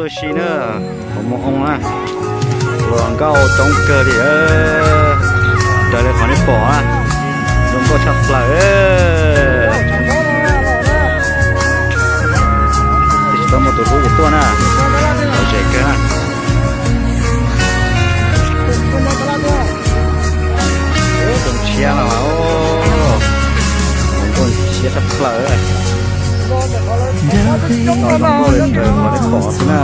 Tuaj si na, qhov muag oo na, los nkauj coob kawg li, raws li qhov nej pom na, zoo nkauj tshaj plaws. Tsis tau muaj tus hlub ces tuaj na, lom zem kawg na. Zoo tshiab no, zoo nkauj tshiab tshaj plaws. Zoo nkauj li raws qhov nej pom xwb na.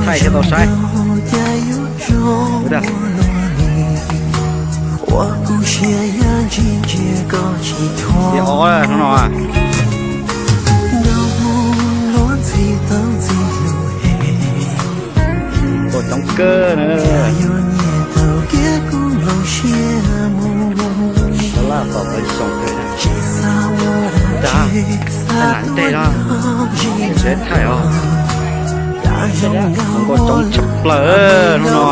Thaij thiab tau saib. Ib ob hnub no. Ua coob kawg na. Sab laj tom peb xyoo pem na. Thaij nam ntej no, tseem thaij os. Zoo nkauj coob tshaj plaws hnub no.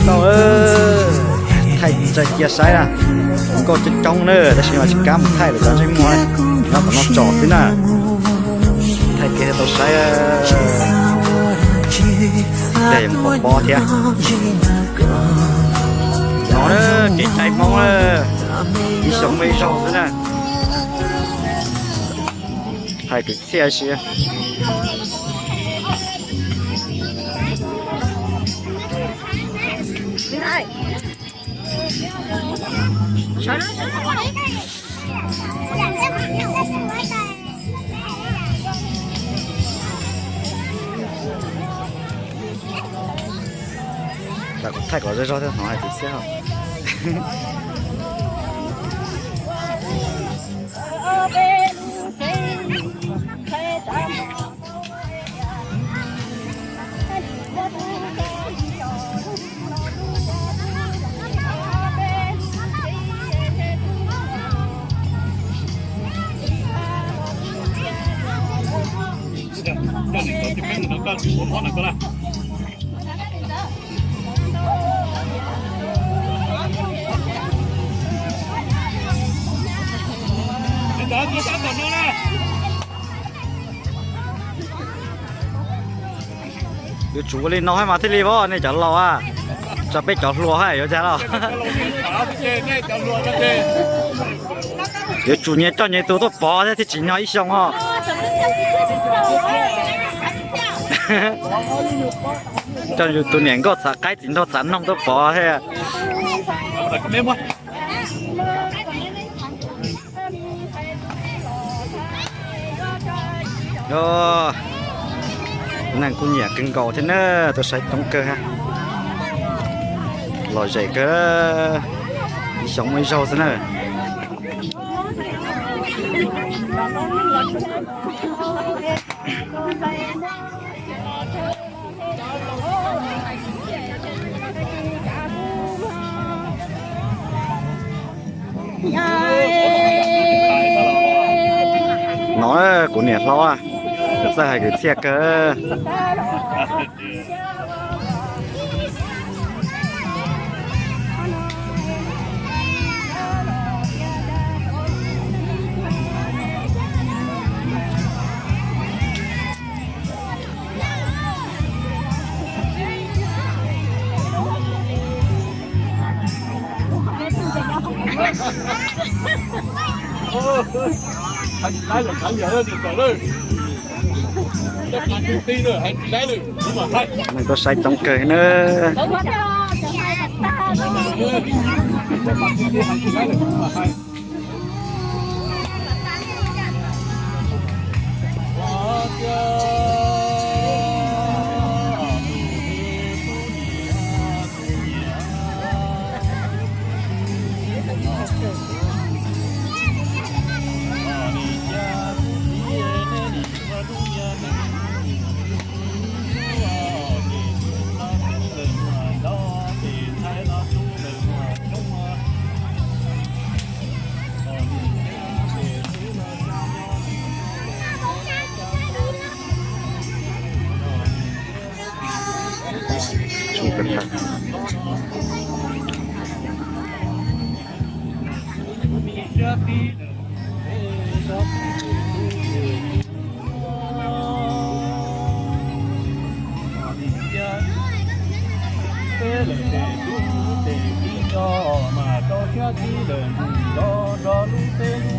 Tau, thaij tso cia saib na. Nkauj coob coob na, tab sis mas tsis kav mus thaij lawm, cov ntsej muag nyob tom no tsom xwb na. Thaij kiag tau saib. Tej pom pob thiab. No na, kev cai Hmoob na, ib xyoo muaj ib zaug xwb na. Hais kwv txhiaj si. Thaij kom zog zog thiab hnov hais kwv txhiaj. Yuav tsum ua li no mas thiaj li os nej cov laus a, tso peb cov hluas hais yuav cas los. Yuav tsum nyias coj nyias tus tuaj pov thiab thiaj tsim nyog ib xyoo os. Coj yus tus niam nkauj txhav qaib txiv nraug txhav noog tuaj pov thiab. Neeg kuj nyiam kawg nkaus thiab na, tuaj saib coob kawg ha. Lom zem kawg, ib xyoo muaj ib zaug xwb na. No kuv niam hlob a. Txawj hais kwv txhiaj kawg. Neeg tuaj saib coob kawg na. Peb lawm tes tub tes kiv nco mas rau siab tib lawm nus nco nrog lub teb